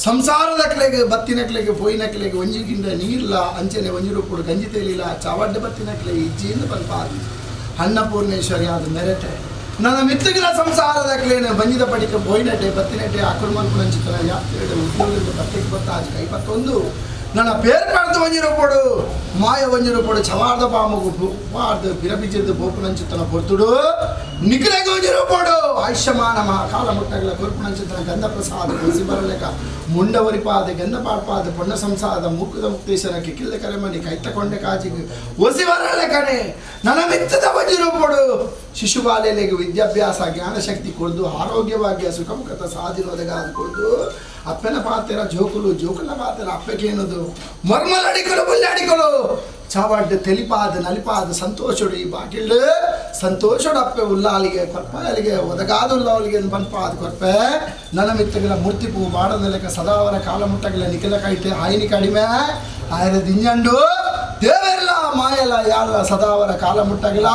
S1: ಸಂಸಾರದಕ್ಲೆಗೆ ಬತ್ತಿನಕ್ಲೆಗೆ ಪೋಯಿನಕ್ಲೆಗೆ ಒಂಜಿಗಿಂಡ ನೀರ್ಲ ಅಂಚನೆ ಒಂಜಿ ರೂಪುಡು ಗಂಜಿ ತೇಲಿಲ್ಲ ಚಾವಡ್ಡ ಬತ್ತಿನಕ್ಲೆ ಇಜ್ಜಿಯಿಂದ ಪನ್ಪಾದಿ ಅನ್ನಪೂರ್ಣೇಶ್ವರಿ ಆದ ಮೆರೆಟೆ ನನ್ನ ಮಿತ್ತಗಿನ ಸಂಸಾರದಕ್ಲೇನೆ ಬಂಜಿದ ಪಡಿಕ ಪೋಯಿನಟೆ ಬತ್ತಿನಟೆ ಅಕುಲು ಮಲ್ಪುನಂಚಿತ್ತನ ಯಾತ್ರೆ ಉದ್ಯೋಗದ ಬತ್ತಿಗೆ ಬತ್ತಾಜ್ ಕೈ ಬತ್ತೊಂದು ನನ್ನ పేరు పడుతూ ಒಂಜಿ ರೂಪುಡು ಮಾಯ ಒಂಜಿ ರೂಪುಡು ಚವಾರ್ದ ಪಾಮುಗು ವಾರ್ದು ಪಿರಬಿಜಿದ್ದು ಬೋಪುನಂಚಿತ್ತನ ಪೊರ್ತುಡು ನಿಖಿಲಗೆ ಒಂಜಿ ರೂಪುಡು ಆಯುಷ್ಯಮಾನ ಮಹಾಕಾಲ ಮುಟ್ಟಗಲ ಕೊರ್ಪುನಂಚಿತ್ತನ ಗಂಧ ಪ್ರಸಾದ ಕೊಸಿ ಬರಲೇಕ ಮುಂಡವರಿಪಾದ ಗಂಧ ಪಾಡ್ಪಾದ ಪೊಣ್ಣ ಸಂಸಾದ ಮೂಕುದ ಮುಕ್ತೇಶ್ವರ ಕಿಕ್ಕಿಲ್ದ ಕರೆಮಣಿ ಕೈತಕೊಂಡೆ ಕಾಜಿಗೆ ಒಸಿ ಬರಲೇಕನೆ ನನ್ನ ಮಿತ್ತದ ಒಂಜಿ ರೂಪುಡು ಶಿಶುಬಾಲೆಲೆಗೆ ವಿದ್ಯಾಭ್ಯಾಸ ಜ್ಞಾನಶಕ್ತಿ ಕೊಡ್ದು ಆರೋಗ್ಯ ಭಾಗ್ಯ ಸುಖಮುಖತ ಸಾಧಿನೋದಗಾದ ಕೊಡ್ದು ಅಪ್ಪನ ಪಾತ್ರ ಜೋಕುಲು ಜೋಕುಲ ಪಾತ್ರ ಅಪ್ಪಕೇನದು ಮರ್ಮಲಡಿಕಲು ಬುಲ್ಲಾಡಿಕಲು ಚಾವಡ್ಡು ತೆಲಿಪಾದ ನಲಿಪಾದ ಸಂತೋಷಡು ಈ ಬಾಕಿಲ್ಡು ಸಂತೋಷಡು ಅಪ್ಪೆ ಉಲ್ಲಾಲಿಗೆ ಕೊರ್ಪಾಲಿಗೆ ಒದಗಾದ ಉಲ್ಲಾಲಿಗೆ ಪನ್ಪಾದ ಕೊರ್ಪೆ ನನ್ನ ಮಿತ್ತಗಿನ ಮೂರ್ತಿ ಪೂ ಬಾಡದಲೆಕ್ಕ ಸದಾವರ ಕಾಲ ಮುಟ್ಟಗಿಲ್ಲ ನಿಖಿಲ ಕೈಟೆ ಆಯಿನಿ ಕಡಿಮೆ ಆಯರ ದಿಂಜಂಡು ದೇವೆಲ್ಲ ಮಾಯಲ ಯಾರ ಸದಾವರ ಕಾಲ ಮುಟ್ಟಗಿಲ್ಲ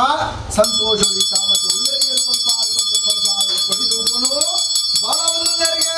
S1: ಸಂತೋಷ ಚಾವಡ್ಡು ಉಲ್ಲರಿಗೆ ಪನ್ಪಾದ ಕೊರ್ಪೆ ಸಂಸಾರ ಕೊಡಿದೂಪನು ಬಾಲ ಒಂದುಲ್ಲರಿಗೆ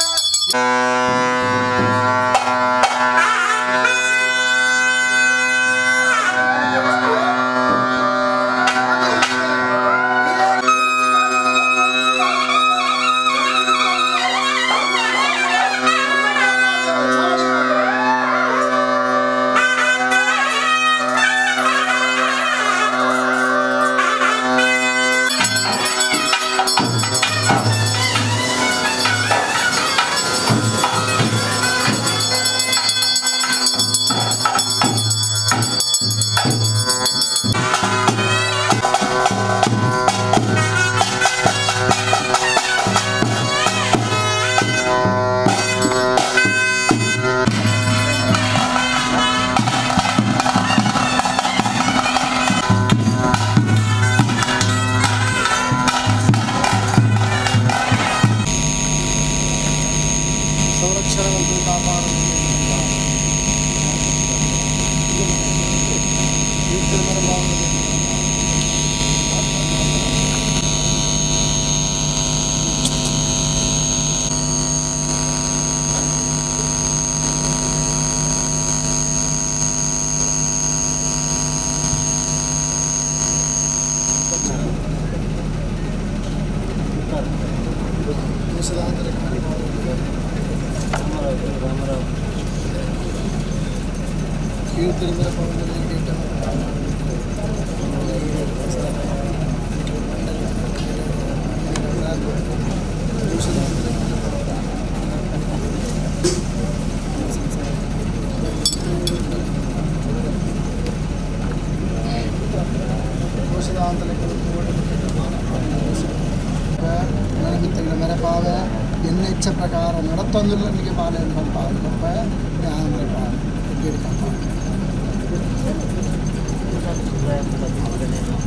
S1: ಪ್ರಕಾರ ನಡತ್ತೊಂದಿಲ್ಲ ನನಗೆ ಬಾಳೆಹಣ್ಣು ಬಂಪ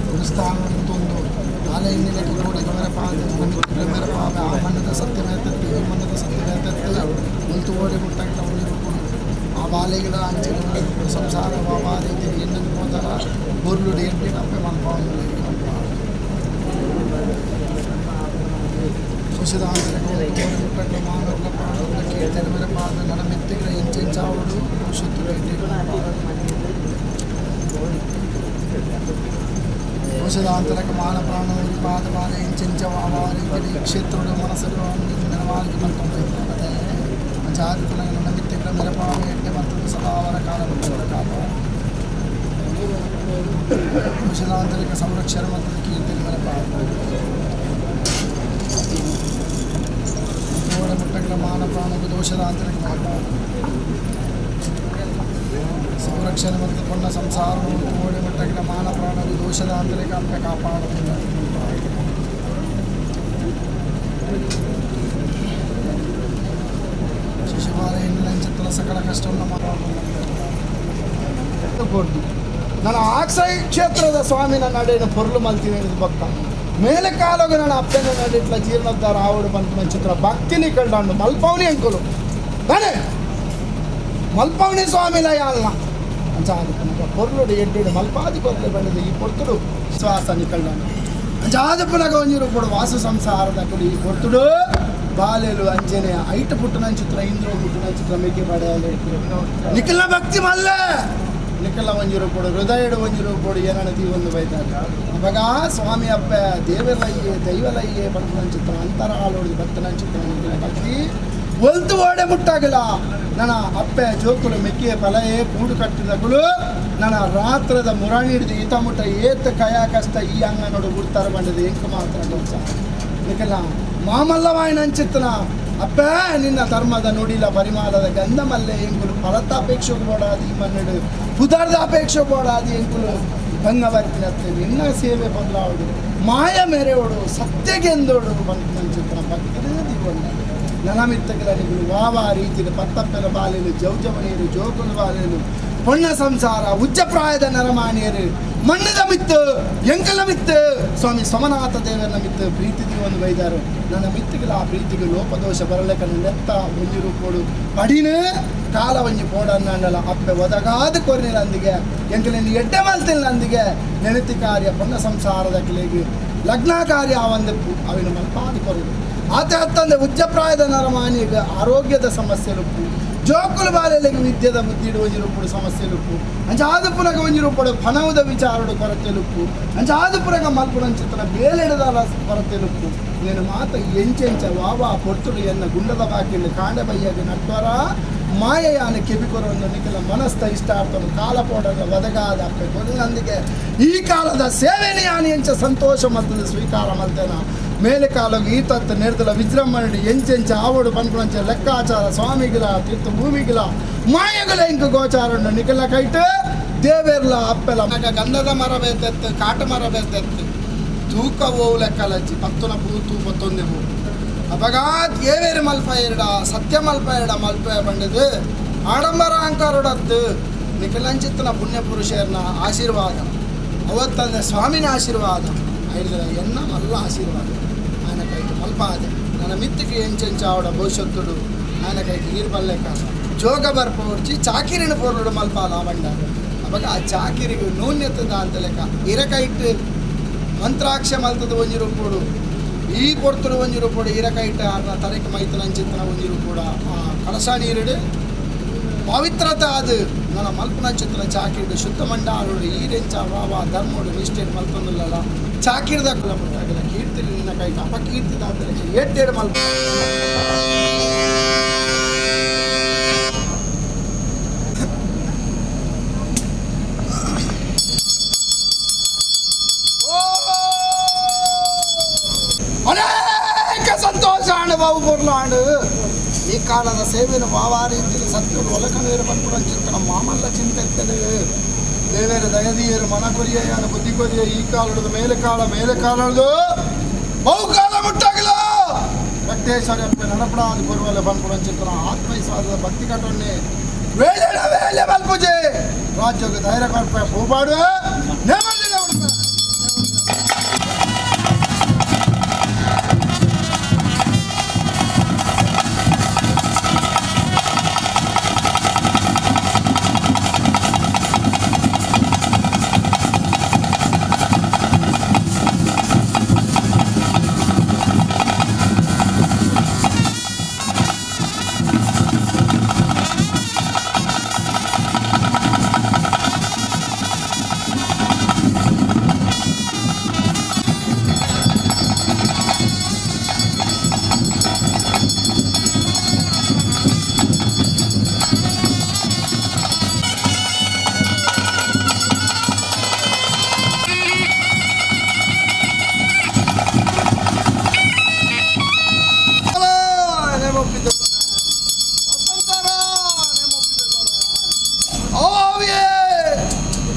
S1: ಗುರುಸ್ಥಾನಂತೊಂದು ಬಾಳೆಹಣ್ಣಿನ ಕೂಡ ಮೇರಪಾವೆ ಆ ಮಣ್ಣದ ಸತ್ಯವೇ ತತ್ತಿ ಈ ಮಣ್ಣದ ಸತ್ಯವೇ ತತ್ತಿ ಒಲ್ತು ಓಡಿ ಮುಟ್ಟಾಗಿ ಆ ಬಾಲೆಗಿಡ ಅಂಚಿನ ಸಂಸಾರ ಬಾಬಾ ರೀತಿ ಎಣ್ಣೆ ಹೋದಾರ ಬೋರ್ಲು ಎಣ್ಣೆ ಅಪ್ಪೆ ಮನ್ಪಾವನ್ನು ఔషధాంతరక మాన ప్రాణుడి పాద పాద ఇంచెంచవారి క్షేత్రుడు మనసులో నిలవాలికి పలుకుంటుంది చారుకుల నమిత్తిగ్ర మిరపావి అంటే మంత్రుడు సదావర కాలం ఔషధాంతరిక సంరక్షణ మంత్రుడు కీర్తి మిరపావి ముట్టగల మాన ప్రాణకు దోషదాంతరిక ಸಂರಕ್ಷಣೆ ಮತ್ತು ಪೊನ್ನ ಸಂಸಾರವನ್ನು ಓಡಿ ಮುಟ್ಟಗಿನ ಮಾನ ಪ್ರಾಣವು ದೋಷದಾಂತರಿಕ ಅಪ್ಪೆ ಕಾಪಾಡುತ್ತಿಲ್ಲ. ಶಿಶುಪಾಲ ಹೆಣ್ಣಿನ ಸಕಲ ಕಷ್ಟವನ್ನು ಕೊಟ್ಟು ನನ್ನ ಆಕ್ಸೈ ಕ್ಷೇತ್ರದ ಸ್ವಾಮಿನ ನಡೆಯನ್ನು ಪೊರ್ಲು ಮಲ್ತೀನಿ ಭಕ್ತ ಮೇಲೆ ಕಾಲೋಗ ನನ್ನ ಅಪ್ಪನ ನಡಿಟ್ಲ ಜೀರ್ಣೋದ್ಧಾರ ಆವಡು ಬಂತು ಚಿತ್ರ ಭಕ್ತಿನಿ ಕಂಡು ಮಲ್ಪವನಿ ಅಂಕುಲು ತಾನೆ ಮಲ್ಪವನಿ ಸ್ವಾಮಿಲ ಯಾಲ್ನ ಅಂಚಾದಪ್ಪನಗ ಪೊರ್ಲುಡು ಎಡ್ಡುಡು ಮಲ್ಪಾದಿ ಕೊತ್ತಲೆ ಬಂದಿದೆ ಈ ಪೊರ್ತುಡು ಶ್ವಾಸ ನಿಕಳ್ಳನು ಅಂಚಾದಪ್ಪನಗ ಒಂಜಿರು ಕೊಡು ವಾಸು ಸಂಸಾರದ ಕೊಡು ಈ ಪೊರ್ತುಡು ಬಾಲೆಲು ಅಂಜನೆ ಐಟ ಪುಟ್ಟನ ಚಿತ್ರ ಇಂದ್ರ ಪುಟ್ಟನ ಚಿತ್ರ ಮೇಕೆ ಪಡೆಯಲು ನಿಖಲ ಭಕ್ತಿ ಮಲ್ಲ ನಿಖಲ ಒಂಜಿರು ಕೊಡು ಹೃದಯಡು ಒಂಜಿರು ಕೊಡು ಏನನ ಒಂದು ಬೈತಾರೆ ಅವಾಗ ಸ್ವಾಮಿ ಅಪ್ಪ ದೇವಲಯ್ಯೆ ದೈವಲಯ್ಯೆ ಭಕ್ತನ ಚಿತ್ರ ಅಂತರಾಳೋಡು ಭಕ್ತನ ಚಿತ್ರ ನಿಖಲ ಭಕ್ತಿ ಒಲ್ತು ಓಡೆ ಮುಟ್ಟಾಗಲ್ಲ ನನ್ನ ಅಪ್ಪೆ ಜೋಕುಲು ಮೆಕ್ಕಿಯ ಫಲಯೇ ಕೂಡು ಕಟ್ಟಿದಗಳು ನನ್ನ ರಾತ್ರದ ಮುರಾಣಿ ಹಿಡಿದು ಈತ ಮುಟ್ಟ ಏತ ಕಯ ಕಷ್ಟ ಈ ಅಂಗ ನೋಡು ಗುಡ್ತಾರ ಬಂದಿದೆ ಎಂಕು ಮಾತ್ರ ದೋಷ ನಿಖಲ ಮಾಮಲ್ಲವಾಯಿನ ಅಂಚಿತ್ತನ ಅಪ್ಪೆ ನಿನ್ನ ಧರ್ಮದ ನುಡಿಲ ಪರಿಮಾಲದ ಗಂಧಮಲ್ಲೆ ಎಂಕುಲು ಫಲತಾಪೇಕ್ಷೆ ಬೋಡಾದಿ ಮನ್ನಡು ಪುದರ್ದ ಅಪೇಕ್ಷೆ ಬೋಡಾದಿ ಎಂಕುಲು ಭಂಗ ಬರ್ತಿನತ್ತೆ ನಿನ್ನ ಸೇವೆ ಬದಲಾವಡು ಮಾಯ ಮೆರೆಯೋಡು ಸತ್ಯಗೆಂದೋಡು ಬಂಚಿತ್ರ ಭಕ್ತಿನೇ ದಿಗೊಂಡ ನನಮಿತ್ತಗಲನಿಗಳು ವಾವ ರೀತಿಯ ಪತ್ತಪ್ಪೆನ ಬಾಲೆಲು ಜೌಜವಣಿಯರು ಜೋಕುಲು ಬಾಲೆಲು ಪೊಣ್ಣ ಸಂಸಾರ ಉಚ್ಚಪ್ರಾಯದ ನರಮಾಣಿಯರು ಮಣ್ಣದ ಮಿತ್ತು ಎಂಕಲ ಮಿತ್ತು ಸ್ವಾಮಿ ಸೋಮನಾಥ ದೇವರ ಮಿತ್ತು ಪ್ರೀತಿ ಒಂದು ಬೈದಾರು ನನ್ನ ಮಿತ್ತುಗಳ ಆ ಪ್ರೀತಿಗೆ ಲೋಪದೋಷ ಬರಲೆಕ್ಕನ್ನು ನೆತ್ತ ಒಂಜಿ ರೂಪೋಡು ಪಡಿನ ಕಾಲ ಒಂಜಿ ಪೋಡನ್ನಲ್ಲ ಅಪ್ಪೆ ಒದಗಾದ ಕೊರ್ನಿಲಂದಿಗೆ ಎಂಕಲಿನ ಎಡ್ಡೆ ಮಲ್ತಿಲ್ಲಂದಿಗೆ ನೆನತಿ ಕಾರ್ಯ ಪೊಣ್ಣ ಸಂಸಾರದ ಕಿಲೆಗೆ ಲಗ್ನ ಕಾರ್ಯ ಒಂದು ಅವಿನ ಮಲ್ಪಾದ ಕೊರದು ಆತ ಅತ್ತಂದೆ ಉಚ್ಚಪ್ರಾಯದ ನರಮಾನಿಗೆ ಆರೋಗ್ಯದ ಸಮಸ್ಯೆ ರುಪ್ಪು ಜೋಕುಲು ಬಾಲೆಲೆಗೆ ವಿದ್ಯೆದ ಬುದ್ಧಿಡು ಒಂಜಿ ರೂಪುಡು ಸಮಸ್ಯೆ ಲುಪ್ಪು ಅಂಚಾದ ಪುನಗ ಒಂಜಿ ರೂಪುಡು ಫಣವುದ ವಿಚಾರಡು ಕೊರತೆ ಲುಪ್ಪು ಅಂಚಾದ ಪುನಗ ಮಲ್ಪುನಂಚಿತನ ಬೇಲೆಡದ ಕೊರತೆ ಲುಪ್ಪು నేను ಮಾತ ಎಂಚೆಂಚ ವಾವಾ ಪೊರ್ತುಡು ಎನ್ನ ಗುಂಡದ ಬಾಕಿಲು ಕಾಂಡೆ ಬಯ್ಯಾಗ ನಟ್ವರ ಮಾಯೆಯಾನ ಕೆಬಿಕೊರೊಂದು ನಿಖಲ ಮನಸ್ಥ ಇಷ್ಟಾರ್ಥನು ಕಾಲ ಪೋಡನ ಒದಗಾದ ಅಪ್ಪೆ ಕೊರಿನಂದಿಗೆ ಈ ಕಾಲದ ಸೇವೆನೆ ಯಾನು ಎಂಚ ಸಂತೋಷ ಮಲ್ತದ ಸ್ವೀಕಾರ ಮಲ್ತೇನ ಮೇಲೆ ಕಾಲಗೆ ಈ ತತ್ತ ನೆರೆದಲ ವಿಜೃಂಭಣೆ ಎಂಚೆಂಚ ಆವಡು ಪನ್ಪುಣಂಚ ಲೆಕ್ಕಾಚಾರ ಸ್ವಾಮಿಗಿಲ ತೀರ್ಥ ಭೂಮಿಗಿಲ ಮಾಯಗಳ ಇಂಕ ಗೋಚಾರನ್ನು ನಿಖಲ ಕೈಟ್ ದೇವೇರ್ಲ ಅಪ್ಪೆಲ ಗಂಧದ ಮರ ಬೇತೆತ್ತು ಕಾಟ ಮರ ಬೇತೆತ್ತು ತೂಕ ಓವು ಲೆಕ್ಕಲಜ್ಜಿ ಪತ್ತುನ ಪೂ ತೂಪತ್ತೊಂದೆ ಹೂ ಅಪಗಾತ್ ಏವೇರು ಮಲ್ಪ ಎರಡ ಸತ್ಯ ಮಲ್ಪ ಎರಡ ಮಲ್ಪ ಬಂಡದು ಆಡಂಬರ ಅಹಂಕಾರಡತ್ತು ನಿಖಲಂಚಿತ್ತನ ಪುಣ್ಯ ಪುರುಷರನ್ನ ಆಶೀರ್ವಾದ ಅವತ್ತಂದೆ ಸ್ವಾಮಿನ ಆಶೀರ್ವಾದ ಐದರ ಎನ್ನ ಮಲ್ಲ ಆಶೀರ್ವಾದ ఆయన ಕೈಟ್ ಮಲ್ಪಾದೆ ನನ್ನ ಮಿತ್ತಿಗೆ ಎಂచెಂಚಾವಡ ಭವಿಷ್ಯತ್ತುಡು ఆయన ಕೈಟ್ ನೀರು ಬಲ್ಲೆಕ್ಕ ಜೋಗ ಬರ್ಪೋಡ್ಚಿ ಚಾಕಿರಿನ ಪೋರ್ಲುಡು ಮಲ್ಪಾಲ ಬಂಡ ಅವಾಗ ಆ ಚಾಕಿರಿಗೆ ನೂನ್ಯತದ ಅಂತ ಲೆಕ್ಕ ಇರಕೈಟ್ ಮಂತ್ರಾಕ್ಷ ಮಲ್ತದ ಒಂಜಿ ರೂಪೋಡು ಈ ಪೊರ್ತುಡು ಒಂಜಿ ರೂಪೋಡು ಇರಕೈಟ್ ಆರ್ನ ತರಕ ಮೈತನಂಚಿತ್ತನ ಒಂಜಿ ರೂಪೋಡ ಆ ಕಲಶ ನೀರುಡು ಪವಿತ್ರತೆ ಅದು ನನ್ನ ಮಲ್ಪನಂಚಿತ್ತನ ಚಾಕಿರಿಡು ಶುದ್ಧ ಮಂಡಾರುಡು ಈರೆಂಚ ವಾವ ಧರ್ಮೋಡು ನಿಷ್ಠೆ ಮಲ್ತೊಂದುಲ್ಲಲ್ಲ ಚಾಕಿರ್ದ ಕುಲ ಮುಟ್ಟಾಗಿಲ್ಲ ಕೀರ್ತಿ ನಿನ್ನ ಕೈಗೆ ಅಪಕೀರ್ತಿದ ಅಂತ ಲೆಕ್ಕ ಏಟೇಡು ಮಲ್ಪ ಅನೇಕ ಸಂತೋಷ ಅನುಭವ ಪೊರ್ಲಾಂಡು ಈ ಕಾಲದ ಸೇವೆನ ವಾವಾರೀತಿನ ಸತ್ಯಗಳು ಒಲಕನೇರು ಬಂದ್ಬಿಡಂಚಿತ್ತನ ಮಾಮಲ್ಲ ಚಿಂತೆ ದೇವೇರ ದಯದೀಯರು ಮನ ಕೊರಿಯ ಬುದ್ಧಿ ಕೊರಿಯ ಈ ಕಾಲದ ಮೇಲೆ ಕಾಲ ಮೇಲೆ ಕಾಲದು ಬಹುಕಾಲ ಮುಟ್ಟಾಗಿಲ್ಲ ಭಕ್ತೇಶ್ವರಪ್ಪ ನಡಪಡಾದ ಗುರುವಲ್ಲ ಬಂದ್ಬಿಡಂಚಿತ್ತನ ಆತ್ಮವಿಶ್ವಾಸದ ಭಕ್ತಿ ಕಟ್ಟೊನ್ನೆ ವೇಳೆ ವೇಳೆ ಮಲ್ಪೂಜೆ ರಾಜ್ಯಕ್ಕೆ ಧೈರ್ಯ ಕೊಡ್ಪ ಹೂಬಾಡು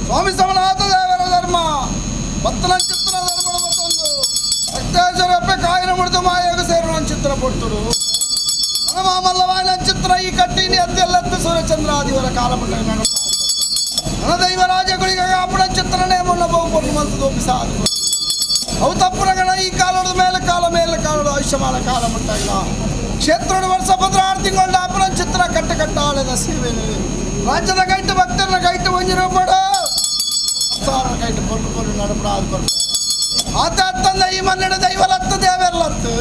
S1: ಸ್ವಾಮಿ ಸಮನಾಥ ದೇವರ ಧರ್ಮ ಭಕ್ತನಂಚಿತ್ರ ಧರ್ಮದ ಮತ್ತೊಂದು ಭಕ್ತೇಶ್ವರಪ್ಪ ಕಾಯಿನ ಮುಡಿದು ಮಾಯಾಗ ಸೇರುವ ಚಿತ್ರ ಪೊಟ್ಟುಡು ಮಾಮಲ್ಲವಾಯನ ಚಿತ್ರ ಈ ಕಟ್ಟಿನಿ ಅದ್ದೆಲ್ಲದ್ದು ಸೂರ್ಯಚಂದ್ರಾದಿವರ ಕಾಲಮುಟ್ಟ ನನ್ನ ದೈವರಾಜಗಳಿಗೆ ಅಪ್ಪಣ ಚಿತ್ರನೇ ಮುನ್ನ ಬಹು ಮಂತದೊಪ್ಪಿಸಾದ ಅವು ತಪ್ಪುರಗಣ ಈ ಕಾಲದ ಮೇಲೆ ಕಾಲ ಮೇಲೆ ಕಾಲದ ಆಯುಷ್ಯಮಾನ ಕಾಲ ಮುಟ್ಟಾಗಿಲ್ಲ ಕ್ಷೇತ್ರದ ವರ್ಷ ಪತ್ರ 6 ತಿಂಗಳ ಅಪ್ಪನ ಚಿತ್ರ ಕಟ್ಟ ಕಟ್ಟಾಳದ ಸೇವೆ ರಾಜ್ಯದ ಕೈಟು ಭಕ್ತರನ್ನ ಕೈಟು ಒಂಜಿರೋ ಪಡ ಸಂಸಾರ ಕೈಟು ಕೊಟ್ಟು ಕೊಟ್ಟು ನಡಪಡ ಕೊಟ್ಟು ಆತ ಅತ್ತಂದ ಈ ಮನ್ನಡ ದೈವಲತ್ತು ದೇವೆರ್ಲತ್ತು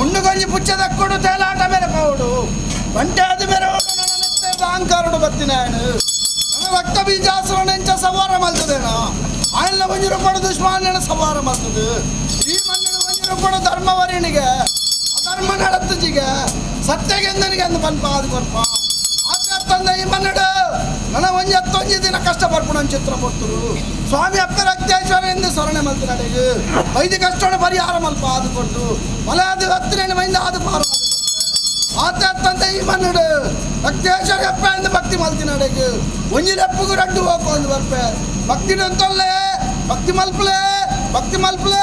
S1: ಉಂಡು ಪುಚ್ಚದಕ್ಕುಡು ತೇಲಾಟ ಮೇರೆ ಪೌಡು ಬಂಟೆ ಅದು ಮೇರೆ ನನ್ನ ಅಹಂಕಾರುಡು ಬತ್ತಿನಾಯನು ನನ್ನ ರಕ್ತ ಬೀಜಾಸುರನೆಂಚ ಸವಾರ ಮಲ್ತದೇನ ఆయన ಒಂಜಿರು ಪಡ ದುಷ್ಮಾನ್ಯನ ಸವಾರ ಮಲ್ತದು ಈ ಮಣ್ಣಿನ ಒಂಜಿರು ಪಡ ಧರ್ಮವರಿಣಿಗೆ ಅಧರ್ಮ ನಡತ್ತಜಿಗೆ ಸತ್ಯಗೆಂದನಿಗೆ ಅಂದು ಪನ್ಪ ಅದು ಕೊರ್ಪ ಆತ ತಂದೆ ಈ ಮನ್ನಡು ನನ್ನ ಒಂಜಿ ಹತ್ತೊಂಜಿ ದಿನ ಕಷ್ಟ ಬರ್ಪುಣ ಚಿತ್ರ ಕೊಡ್ತರು ಸ್ವಾಮಿ ಅಪ್ಪ ರಕ್ತೇಶ್ವರ ಎಂದು ಸ್ವರಣೆ ಮಲ್ತನಡೆಗೆ ಐದು ಕಷ್ಟೋಣ ಪರಿಹಾರ ಮಲ್ಪ ಅದು ಕೊಡ್ತು ಮಲೆ ಅದು ಹತ್ತಿನ ಮೈಂದ ಅದು ಪಾರ ಆತ ತಂದೆ ಈ ಮನ್ನಡು ರಕ್ತೇಶ್ವರ ಅಪ್ಪ ಎಂದು ಭಕ್ತಿ ಮಲ್ತಿನಡೆಗೆ ಒಂಜಿ ಲೆಪ್ಪುಗು ರಡ್ಡು ಹೋಗು ಒಂದು ಬರ್ಪೆ ಭಕ್ತಿ ತೊಲ್ಲೆ ಭಕ್ತಿ ಮಲ್ಪಲೆ ಭಕ್ತಿ ಮಲ್ಪಲೆ